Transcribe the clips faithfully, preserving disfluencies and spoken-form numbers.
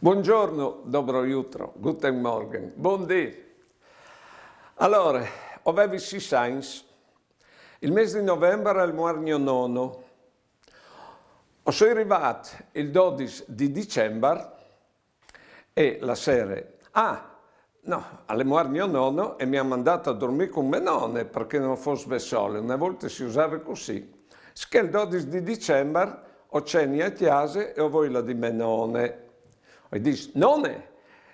Buongiorno, dobro jutro, guten Morgen, bundì. Alore, o vevi sîs agns. Il mês di novembar al muar gno nono. O soi rivât il dodis di dicembar e la sere. Ah, no, al è muar gno nono e mi à mandât a durmî cun mê none, parcè no fos bessole, une volte si usave cussì. Sicché il dodis di dicembar o ceni a cjase e o voi là di mê none. O i dîs: «None,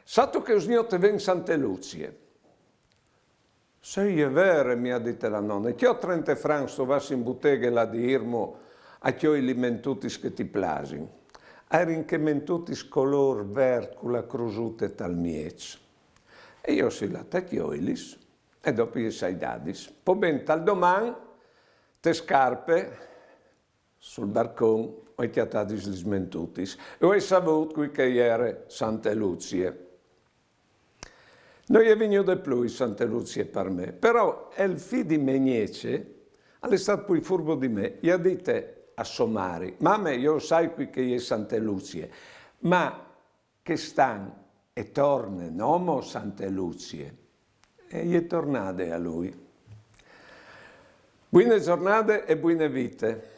sâstu che usgnot e ven Sante Lucie?» «Sì, e je vere», mi à dite la none, «cjo trente francs tu vâs in buteghe là di Irmo a cjoi lis mentutis che ti plasin.» A jerin chês mentutis colôr vert cu la crusute tal mieç. E jo o soi lât a cjoilis e dopo i ai dadis. Po ben, tal doman, te scarpe, sul barcon, o ai cjatadis lis mentutis e o ai savût cui che e jere Sante Lucie. No je vignude plui Sante Lucie par me, però il fi di mê gnece al è stât plui furbo di me, i à dite a sô mari: «Mame, jo o sai cui che e je Sante Lucie, ma chest an e torne, no mo, Sante Lucie?» E je tornade a lui. Buine zornade e buine vite.